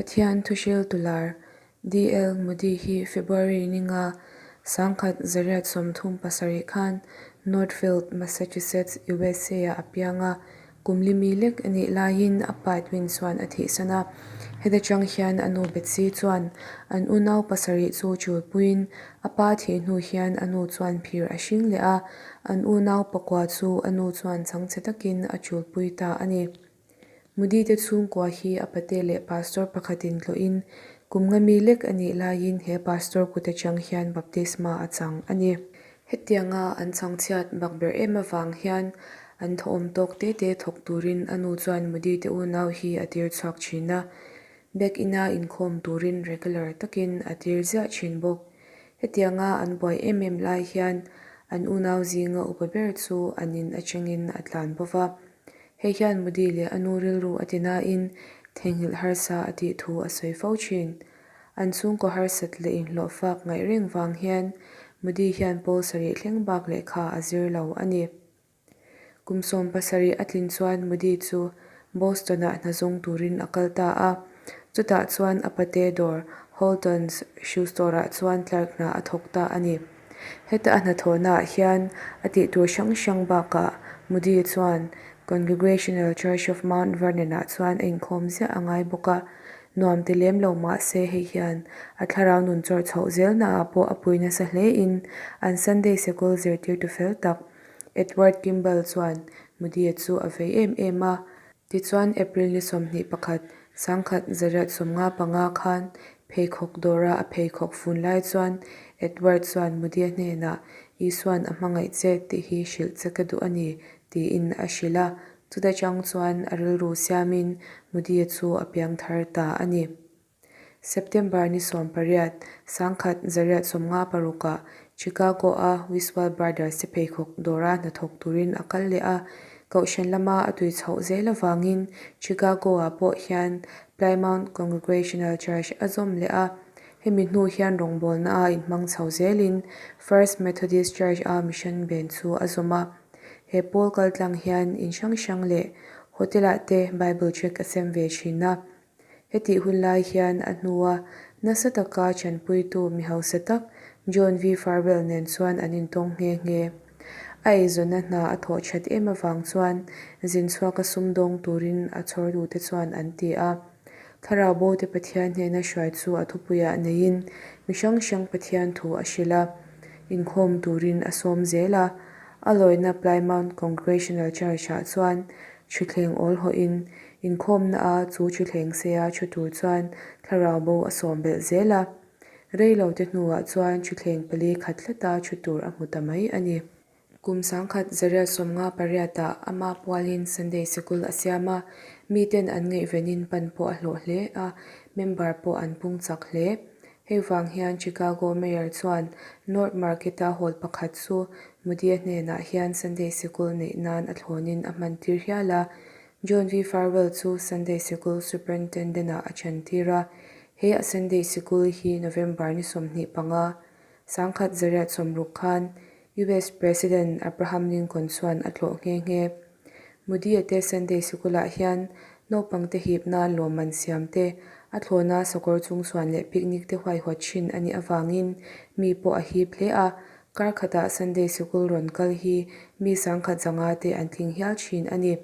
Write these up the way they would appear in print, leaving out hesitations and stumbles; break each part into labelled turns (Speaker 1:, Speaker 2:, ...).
Speaker 1: Pathian thuhriltu lar DL Moody hi February ninga 1937 khan Northfield, Massachusetts, USA-ah a piang a, kum li mi lek a nih laiin a pa Edwin chuan a thihsan a. Heta chang hian a nu Betsy chuan an unau pasarih chu chulpuiin a pa thih hnu hian a nu chuan phir a hring leh a, an unau pakua chu a nu chuan changchhe takin a chulpui ta a ni. Moody te chhungkua hi a pate leh pastor pakhatin tlawhin kum nga mi lek a nih laiin he pastor kut atang hian baptisma a chang a ni. Hetianga an chhangchhiat bak ber em avang hian an thawhawm tawk te te thawk turin a nu chuan Moody te unau hi a tir chhuak thin a, biak ina inkhawm turin regular takin a tir ziah thin bawk. Hetianga an buai em em lai hian an unau zinga upa ber chu an in atangin a tlan bo va. Hei hian Moody leh a nu rilru a ti nain theihnghilh harsa a tih thu a sawi fo thin. An chhungkaw harsat leh inhlawh fak ngaih reng vang hian Moody hian pawl sarih thleng bak lehkha a zir lo a ni. Kum 70 a tlin chuan Moody chu Boston-ah hna zawng turin a kal ta a. Chutah chuan a pate dawr Holton's Shoe Store-ah chuan clerk hna a thawk ta a ni. Heta a hnathawhnaah hian a tih tur hrang hrang bakah Moody chuan Congregational Church of Mount Vernon-ah chuan a inkhawm ziah a ngai bawk a, nuam ti lem lo mah se hei hian a thlarau nun chawrh chhoh zelnaah pawh a pui nasa hlein an Sunday Sikul zirtirtu fel tak Edward Kimball chuan Moody-a chu a vei em em a. Tichuan April ni 21, 1955 khan pheikhawk dawra a pheikhawk fun lai chuan Edward chuan Moody-a hnenah Isua'n a hmangaih che tih hi hrilh che ka duh a ni tiin a hrilh a, chuta chang chuan a rilru siamin Moody-a chu a piang thar ta a ni. September ni 18, 1956-ah Chicago-a Wiswell Brothers te pheikhawk dawra hnathawk turin a kal leh a, kohhran lama a tui chhoh zel avangin Chicago-ah pawh hian Plymouth Congregational Church a zawm leh a. Hemi hnu hian rawngbawlna a inhmang chho zelin First Methodist Church-a mission ben chu a zawm a. He pawl kaltlang hian in hrang hrang leh hotel-ah te Bible tract a sem ve thin a. Hetih hun lai hian a hnua nasa taka chanpuitu mi hausa tak John V. Farwell nen chuan an intawng nghe nghe. A eizawnna hna a thawh that em avang chuan zin chhuaka sumdawng turin a chhawrtute chuan an ti a. Thlarau bote Pathian hnena hruai chu a thupuiah neiin mi hrang hrang Pathian thu a hrilh a, inkhawm turin a sawm zel a. A lawina Plymouth Congregational Church-ah chuan thutthleng awl hawhin Inkhawmna a chu thuthleng seia thu tur chuan thlarau bo a sawm belh zel a. Rei lo te hnuah chuan thuthleng pali khat hleta thu tur a hmu ta mai a ni. Kum 1958 ah ama pualin Sunday Sikul a siam a, miten an ngaihvenin pan pawh a hlawh hle a, member pawh an pung chak hle. Hei vang hian Chicago Mayor chuan North Market-a hall pakhat chu Moody-a hnenah hian Sunday Sikul neih nan a thlawnin a hman tir hial a, John V. Farwell chu Sunday Sikul Superintendent-ah a chantir a, he a Sunday Sikul hi November ni 25, 1960 khan US President Abraham Lincoln chuan a tlawh nghe nghe. Moody-a te Sunday Sikulah hian naupangte hip nan lawmman siam te, a thlawna sakawr chung chuan leh picnic te huaihawt thin a nih avangin mi pawh a hip hle a, kar khatah Sunday Sikul rawn kal hi mi 1500 te an tling hial thin a ni.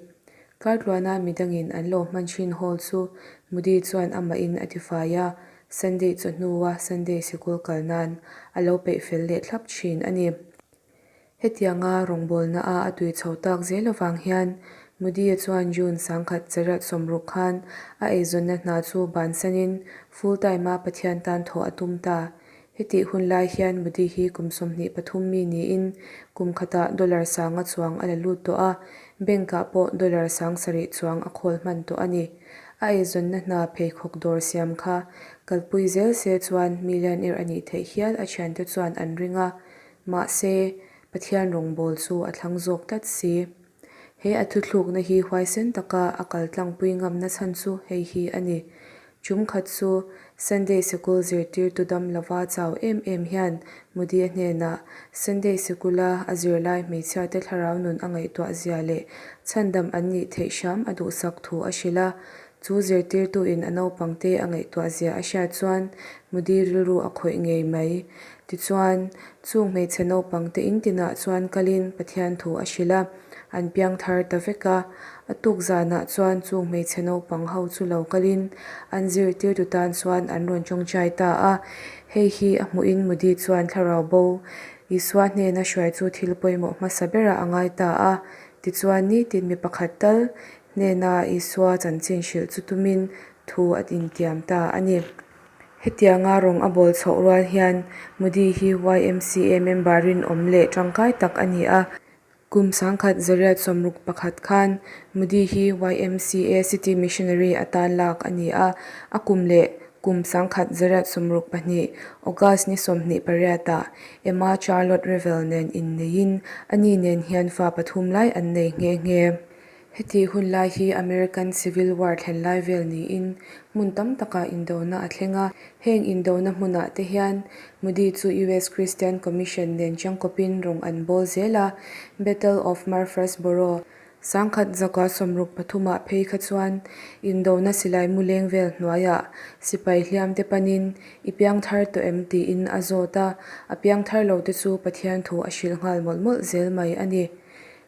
Speaker 1: Kartluana midangin an lo hman thin hall chu Moody chuan amahin a tifai a, Sunday chawhnua Sunday Sikul kal nan a lo peih fel leh thlap thin a ni. Hetianga rawngbawlna a a tui chho tak zel avang hian Moody-a chuan June 1960 khan a eizawnna hna chu bansanin full time-a Pathian tan thawh a tum ta. Hetih hun lai hian Moody hi kum 23 mi niin kum khatah dollar sanga chuang a la lut tawh a, bank-ah pawh dollar 7,000 chuang a khawl hman tawh a ni. A eizawnna hna pheikhawk dawr siam kha kalpui zel se chuan millionaire a nih theih hial a thiante chuan an ring a, mahse, Pathian rawngbawl chu a thlang zawk tlat si. He a thuthlukna hi huaisen taka a kal tlangpui ngamna chhan chu hei hi a ni. Tum khat chu Sunday Sikul zirtirtu dam lova chau em em hian Moody-a hnenah Sunday Sikula a zirlai hmeichhiate thlarau nun a ngaihtuah zia leh chhandam an nih theih hram a duhsak thu a hrilh a. Chu zirtirtuin a naupangte a ngaihtuah zia a hriat chuan Moody rilru a khawih ngei mai. Tichuan, chung hmeichhe naupangte in tinah chuan kalin Pathian thu a hrilh a, an piang thar ta vek a. A tuk zanah chuan chung hmeichhe naupang ho chu lo kalin an zirtirtu tan chuan an rawn tawngtai ta a. Hei hi a hmuhin Moody chuan thlarau bo Isua hnena hruai chu thil pawimawh hmasa berah a ngai ta a. Tichuan, nitin mi pakhat tal hnena Isua chanchin hrilh chu tumin thu a intiam ta a ni. Hetianga rawng a bawl chhoh rual hian Moody hi YMCA member rinawm leh tangkai tak a ni a. Kum sangkhat zariat sawmruk pakhat khan Moody hi YMCA City Missionary atan lak a ni a, a kum leh kum sangkhat zariat 62 August ni 28 ah Emma Charlotte Revel nen inneiin ani nen hian fa pathum lai an nei nghe nghe. Heti hun lai hi American Civil War thlen lai vel niin hmun tam takah indona a thleng a. Heng indona hmunah te hian Moody chu US Christian Commission nen changkawpin rawng an bawl zel a. Battle of Murfreesboro, sangkhat zakua sawmruk pathumah phei kha chuan indona silai mu leng vel hnuaiah sipai hliam te panin i piang thar tawh em tiin a zawt a, a piang thar lo te chu Pathian thu a hrilh nghal mawlh mawlh zel mai a ni.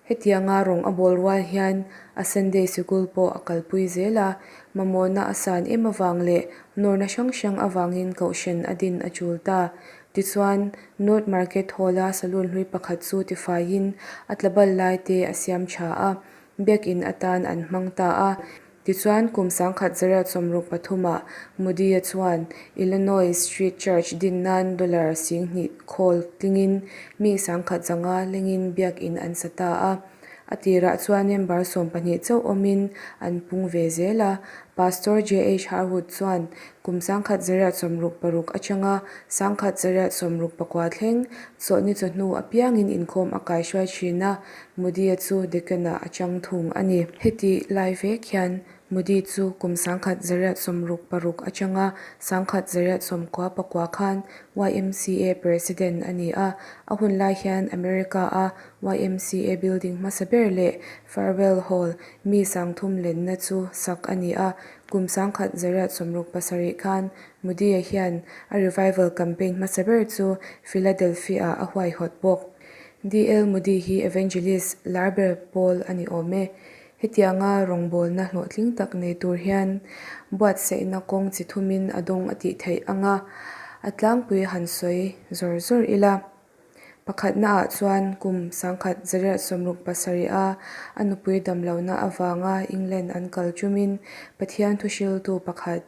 Speaker 1: Hetianga rawng a bawl rual hian a Sunday sikul pawh a kalpui zel a, mamawhna a san em avang leh nawrna hrang hrang avangin kohhran a din a tul ta. Tichuan, North Market Hall-a saloon hlui pakhat chu tifaiin a tlabal lai te a siam tha a, biakin atan an hmang ta a. Tichuan, kum sangkhat zariat sawmruk pathumah Moody-a chuan Illinois Street Church din nan dollar singhnih khawl tlingin mi sangkhat zanga lengin biakin an sa ta a. A tirah chuan member 12 chauh awmin an pung ve zel a. Pastor JH Harwood chuan kum 1966 atanga 1969 thleng chawlhni chawhnu apiangin inkhawm a kaihruai thin a. Moody-a chu Deacon-ah a chang thung a ni. Heti lai vek hian Moody chu kum 1966 atanga 1999 khan YMCA President a ni a. A hun lai hian America-a YMCA building hmasa ber leh Farewell Hall mi sangthum lenna chu sak a ni a. Kum 1967 khan Moody-a hian a revival campaign hmasa ber chu Philadelphia-ah a huaihawt bawk. DL Moody hi Evangelist lar ber pawl a ni awm e. Hetianga rawngbawlna hlawhtling tak nei tur hian buatsaihna kawng chi thumin a dawng a tih theih ang a, a tlangpui han sawi zawr zawr ila. Pakhatnaah chuan kum sangkhat zariat sawmruk pasarih a a nupui damlohna avanga England an kal tumin Pathian thuhriltu pakhat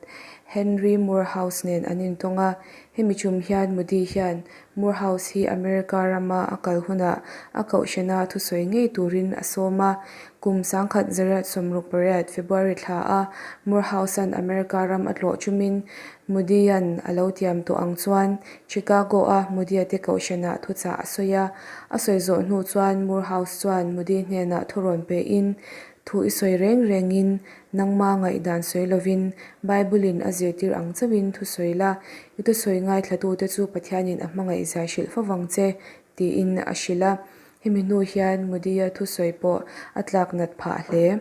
Speaker 1: Henry Moorhouse nen an intawng a, hemi tum hian Moody hian Morehouse hi America rama a kal hunah a kohhrana thusawi ngei turin a sawm a. Kum 1968 February thla a Morehouse-a'n America ram a tlawh chumin Moody-a'n a lo tiam tawh ang chuan Chicago-a Moody-a te kohhranah thuchah a sawi a. A sawi zawh hnu chuan Morehouse chuan Moody hnenah thurawn pein, Thu i sawi reng rengin Nangma ngaihdan sawi lovin, Bible-in a zirtir ang chauhin thu sawi la, i thusawi ngaithlatute chu Pathianin a hmangaihzia hrilh fo vang che, tiin a hrilh a. Hemi hnu hian Moody-a thusawi pawh a tlak nat phah hle.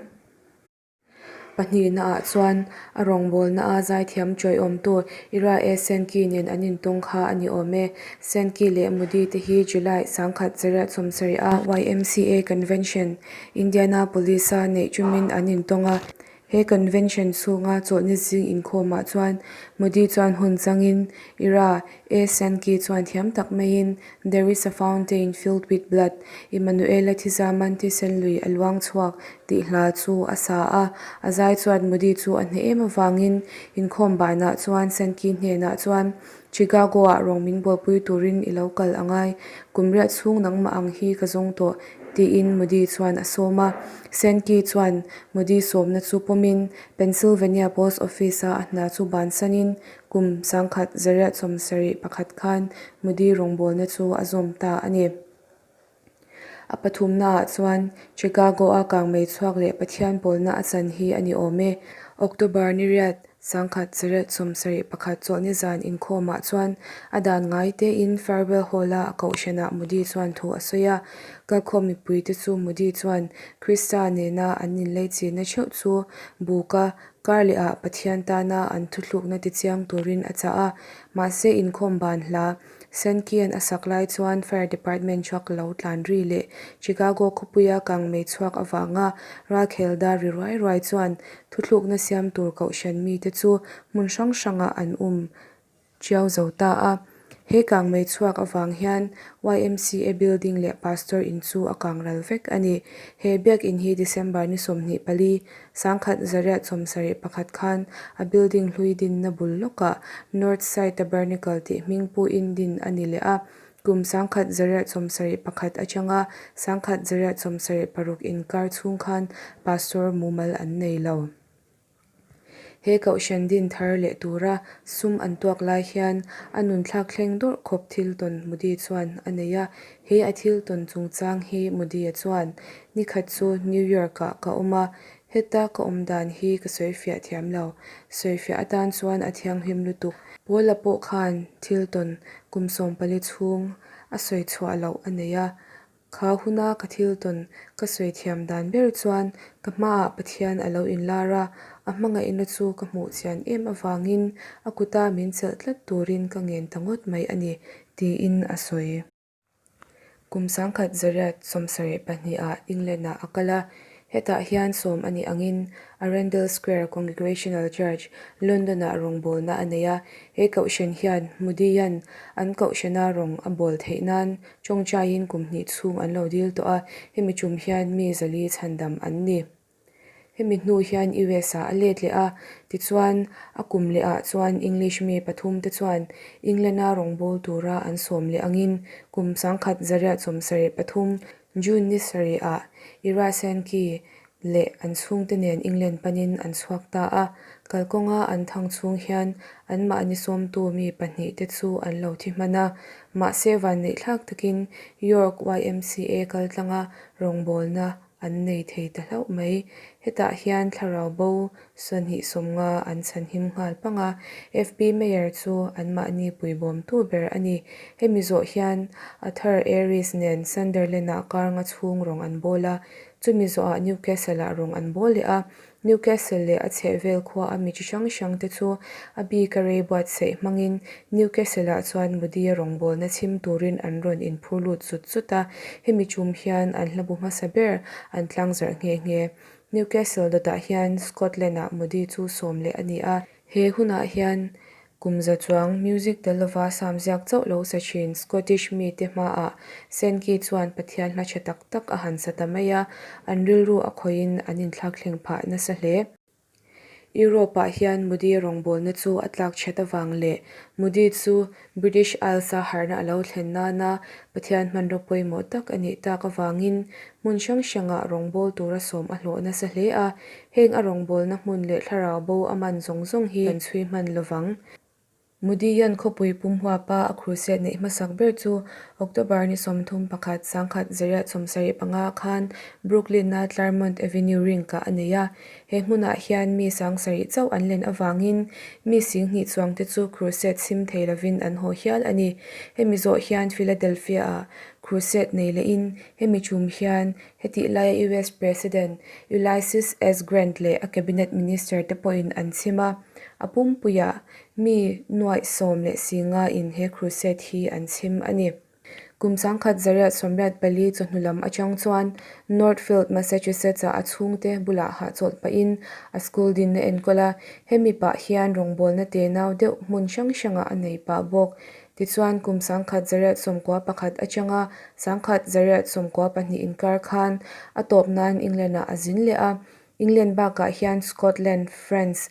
Speaker 1: Pahnihnaah chuan a rawngbawlnaa zaithiam chawiawmtu Ira A. Sankey nen an intawng kha a ni awm e. Sankey leh Moody te hi July 1970 a YMCA Convention Indianapolis-a neih tumin an intawng a. He convention chhunga chawlhni zing inkhawmah chuan Modi chuan hun changin Ira A. Sankey chuan thiam tak maiin There is a fountain filled with blood, Immanuela thizaman thisen lui a luang chhuak tih hla chu a sa a. A zai chuan Modi chu a hneh em avangin inkhawm banah chuan Sankey hnenah chuan Chicago-ah rawng min buaipui turin i lo kal ang ai, kum riat chhung nangmah ang hi ka zawng tawh, tiin Moody chuan a sawm a. Sankey chuan Moody sawmna chu pawmin Pennsylvania Post Office-a a hna chu bansanin kum sangkhat zariat sawmsarih pakhat khan Moody rawngbawlna chu a zawm ta a ni. A pathumnaah chuan Chicago-a kangmei chhuak leh Pathian pawlna a chan hi a ni awm e. October ni riat. 1971 chawlhni zan inkhawmah chuan a dan ngai tein Farewell Hall-a a kohhranah Moody chuan thu a sawi a. Kalkhawm mipuite chu Moody chuan Krista nena an inleichihna theuh chu buka kar lehah Pathian tana an thuthlukna tichiang turin a chah a. Mahse inkhawm ban hla Sankey-a'n a sak lai chuan Fire Department truck lo tlan ri leh Chicago khawpuia kangmei chhuak avanga ralkhel dar ri ruai ruai chuan thuthlukna siam tur kohhran mite chu hmun hrang hrangah an um chiau zo ta a. He kangmei chhuak avang hian YMCA building leh Pastor in chu a kang ral vek a ni. He biakin hi December ni 24, 1971 khan a building hlui dinna bul lawkah North Side Tabernacle tih hming puin din a ni leh a, kum 1971 atanga 1976 inkar chhung khan Pastor mumal an nei lo. He kohhran din thar leh tura sum an tuak lai hian a nun thlak thleng dawrh khawp thil tawn Moody chuan a nei a. He a thil tawn chungchang hi Moody-a chuan, Ni khat chu New York-ah ka awm a, heta ka awm dan hi ka sawifiah thiam lo. Sawifiah atan chuan a thianghlim lutuk. Paula pawh khan thil tawn kum 14 chhung a sawi chhuah loh a nei a, Kha huna ka thil tawn ka sawi thiam dan ber chuan ka hmaah Pathian a lo inlar a, a hmangaihna chu ka hmuh chian em avangin a kuta min chelh tlat turin ka ngen ta ngawt mai a ni, tiin a sawi. Kum 1972 ah England-ah a kal a, Hetah hian sawm a nih angin Arundel Square Congregational Church, London-ah rawngbawlna a nei a. He kohhran hian Moody-a'n an kohhrana rawng a bawl theih nan tawngtaiin kum hnih chhung an lo dil tawh a, hemi tum hian mi zali chhandam an ni. Hemi hnu hian US-ah a let leh a, tichuan a kum lehah chuan English mi pathum te chuan England-a rawngbâwl tura an sawm leh angin kum 1973 June ni sarihah Ira Sankey leh an chhungte nen England panin an chhuak ta a, kalkawnga an thang chhung hian anmahni sawmtu mi pahnihte chu an lo thi hman a, mahse vanneihthlak takin York YMCA kaltlanga rawngbawlna an nei thei ta hlauh mai. Hetah hian thlarau bo sawhnih sawmnga an chhanhim nghal pang a, FB Meyer chu anmahni puibawmtu ber a ni. Hemi zawh hian Arthur Aries nen Sunderland-ah kar nga chhung rawng an bawl a, chumi zawhah Newcastle-ah rawng an bawl leh a. Newcastle leh a chhehvel khua a mi chi hrang hrang te chu a bika rei buatsaih hmangin Newcastle-ah chuan Moody-a rawngbawlna chhim turin an rawn inphur lut zut zut a, hemi tum hian an hlabu hmasa ber an tlangzarh nghe nghe. Newcastle dawtah hian Scotland-ah Moody chu sawm leh a ni a. He hunah hian kum za chuang music tel lova sam ziak chauh lo sa thin Scottish mite hmaah Sankey chuan Pathian hla tha tak tak a han sa ta mai a, an rilru a khawihin an inthlak thleng phah nasa hle. Europe-ah hian Moody rawngbawlna chu a tlak chhiat avang leh Moody chu British Isles-a harhna a lo thlen nana Pathian hmanraw pawimawh tak a nih tak avangin hmun hrang hrangah rawngbâwl tura sawm a hlawh nasa hle a, heng a rawngbawlna hmun leh thlarau bo a man zawng zawng hi kan chhui hman lovang. Moody-a'n khawpui pum huapa a crusade neih hmasak ber chu October ni 31, 1975 khan Brooklyn-a Claremont Avenue Rink-ah a nei a. He hmunah hian mi 7000 chauh an len avangin mi 20,000 chuangte chu crusade chhim thei lovin an haw hial a ni. Hemi zawh hian Philadelphia-ah crusade nei lehin hemi tum hian hetih laia US President Ulysses S. Grant leh a cabinet minister te pawhin an chhim a. A pumpuiah mi nuaih sawm leh si ngaiin he crusade hi an chhim a ni. Kum 1984 chawhnu lam atang chuan Northfield, Massachusetts-ah a chhungte bulah hahchawlh pahin a school dinna enkawl a, hemi pah hian rawngbawlna tenau deuh hmun hrang hrangah a nei pah bawk. Tichuan kum 1991 atanga 1992 inkar khan a tawp nan England-ah a zin leh a, England bakah hian Scotland, France,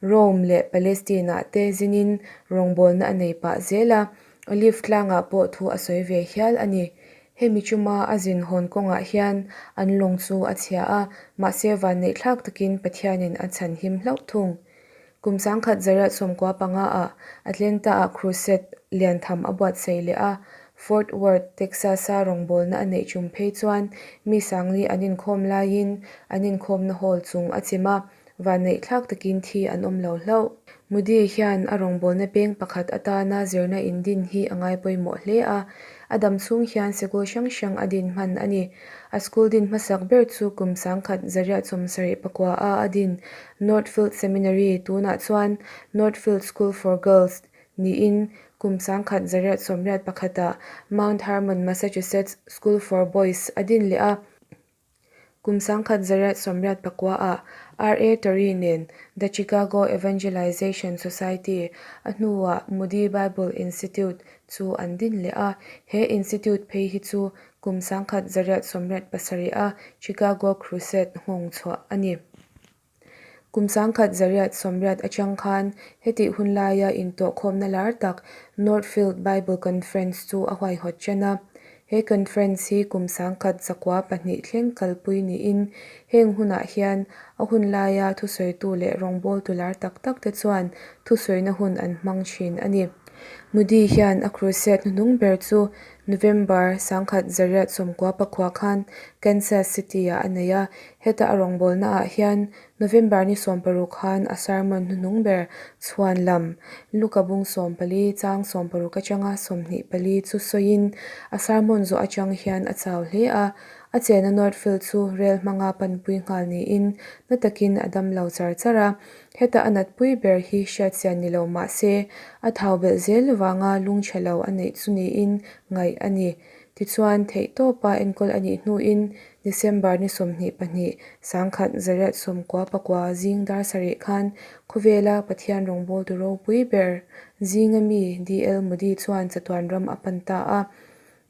Speaker 1: Rome leh Palestine-ah te zinin rawngbawlna a nei pah zel a, Olive tlangah pawh thu a sawi ve hial a ni. Hemi chuma a zin hawn kawngah hian an lawng chu a chhia a, mahse vanneih thlak takin Pathianin a chhan him hlauh thung. Kum 1995 ah Atlanta-ah crusade lian tham a buatsaih leh a, Fort Worth, Texas-a rawngbawlna a neih tum phei chuan mi sangli an inkhawm laiin an inkhawmna hall chung a chim a. Vanneihthlak takin thi an awm lo hlauh. Moody hian a rawngbawlna peng pakhat atana zirna in din hi a ngai pawimawh hle a, a dam chhung hian sikul hrang hrang a din hman a ni. A school din hmasak ber chu kum 1974 a a din Northfield Seminary, tunah chuan Northfield School for Girls niin kum 1981 ah Mount Hermon, Massachusetts School for Boys a din leh a. Kum 1989 ah R. A. Torrey nen The Chicago Evangelization Society, a hnuah Moody Bible Institute, chu an din leh a. He institute phei hi chu kum 1987 a Chicago Crusade nghawng chhuah a ni. Kum 1980 atang khan hetih hun laia intawhkhawmna lar tak Northfield Bible Conference chu a huaihawt ṭan a. He conference hi kum 1902 thleng kalpui niin heng hunah hian a hun laia thusawitu leh rawngbawltu lar tak tak te chuan thusawina hun an hmang ṭhin a ni. Moody hian a crusade hnuhnung ber chu November 1999 khan Kansas City-ah a nei a, heta a rawngbawlnaah hian November ni 60 khan a sermon hnuhnung ber chhuan lam Luka bung 14 chang 60 atanga 24 chu sawiin a sermon zawh atang hian a chau hle a, a chena Northfield chu rel hmanga panpui nghal niin na takin a dam lo char char a. Heta a natpui ber hi hriatchian ni lo mah se, a thau belh zel vanga lungchhe lo a neih chu niin ngaih a ni. Tichuan, theihtawpa enkawl a nih hnuin December ni 22, 1999 zing dar sarih khan khawvela Pathian rawngbawltu ropui ber zinga mi DL Moody chuan chatuan ram a pan ta a.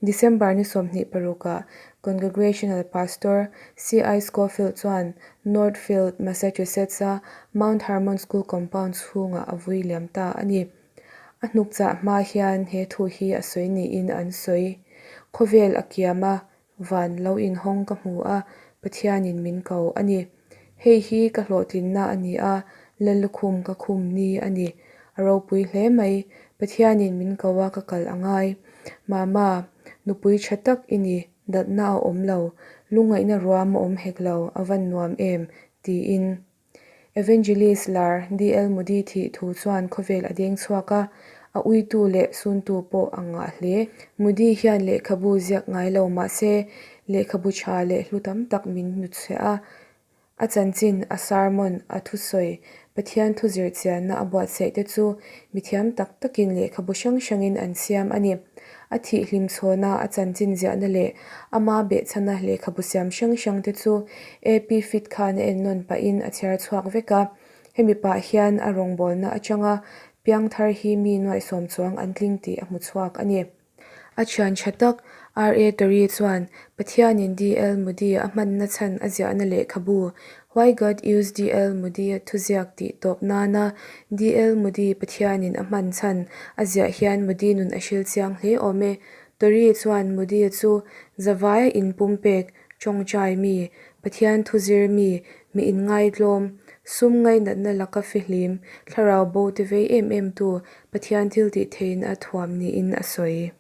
Speaker 1: December ni 26 ah Congregational Pastor C.I. Scofield chuan Northfield, Massachusetts-a Mount Hermon School compound chhungah a vui liam ta a ni. A hnukchah hma hian he thu hi a sawi niin an sawi. Khawvel a kiam a, van lo inhawng ka hmu a, Pathianin min ko a ni. Hei hi ka hlawhtlinna a ni a, Lallukhum ka khum ni a ni. A ropui hle mai, Pathianin min ko a ka kal a ngai. Mama, nupui tha tak i ni, datna a awm lo, lungngaihna ruam a awm hek lo, a van nuam em? tiin. Evangelist lar DL Moody thih thu chuan khawvel a deng chhuak a, a uitu leh suntu pawh a ngah hle. Moody hian lehkhabu ziak ngai lo mah se, lehkhabu tha leh hlu tam tak min hnutchhiah a. A chanchin, a sermon, a thusawi, Pathian thu zirchianna a buatsaih te chu mithiam tak takin lehkhabu hrang hrangin an siam a ni. A thih hlimchhawna a chanchin ziahna leh ama behchhana lehkhabu siam hrang hrang te chu AP Fit khan a ennawn pahin a chhiar chhuak vek a. Hemi pah hian a rawngbawlna atanga piangthar hi mi nuaihsawm chuang an tling tih a hmu chhuak a ni. A thian tha tak R.A. Torrey chuan Pathianin D.L. Moody a hmanna chhan a ziahna lehkhabu Why God Used D.L. Moody a thuziak tih tawp nana D.L. Moody Pathianin a hman chhan a ziah hian Moody nun a hril chiang hle awm e. Torrey chuan Moody chu zavaia inpumpek, tawngtai mi, Pathian thuzir mi, mi inngaitlawm, sum ngainatna laka fihlim, thlarau bo te vei em em tu, Pathian thil tih theihin a thuam niin a sawi.